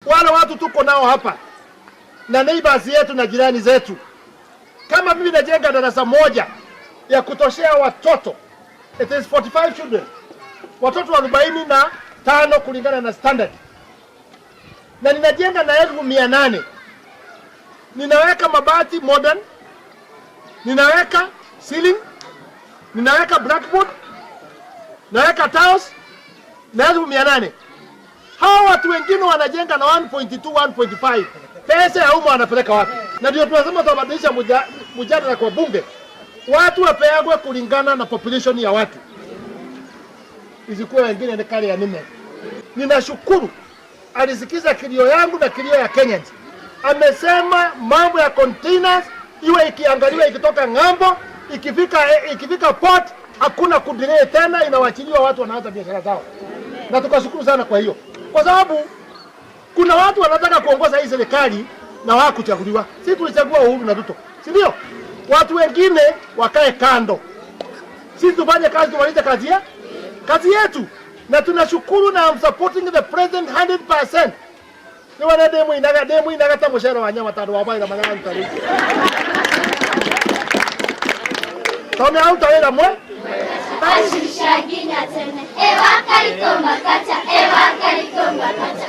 Wale watu tuko nao hapa na neighbors yetu na jirani zetu, kama mimi najenga darasa moja ya kutoshea watoto, it is 45 children, watoto 45 kulingana na standard, na ninajenga na 800,000. Ninaweka mabati modern, ninaweka ceiling, ninaweka blackboard, naweka tiles na 800,000. Hawa watu wengine wanajenga na 1.2, 1.5. Pesa ya umma wanapeleka wapi? Na ndio tunasema tutabadilisha mjadala kwa bunge, watu wapeagwe kulingana na population ya watu, isikuwe wengine ni kale ya nime. Ninashukuru alisikiza kilio yangu na kilio ya Kenyans. Amesema mambo ya containers iwe ikiangaliwa ikitoka ng'ambo, ikifika port hakuna kudelay tena, inawachiliwa watu wanaanza biashara zao, na tukashukuru sana kwa hiyo, kwa sababu kuna watu wanataka kuongoza hii serikali na hawakuchaguliwa. Sisi tulichagua Uhuru na Ruto, si ndio? Watu wengine wakae kando, sisi tufanye kazi, tumalize kazi yetu, na tunashukuru na I'm supporting the president 100%. Ni wana demu inaga ta mucere wa nyama tondu wa baira manya ntari tondu aruta wira mwe. Bashishaginya tene ewa kariko makacha, ewa kariko makacha.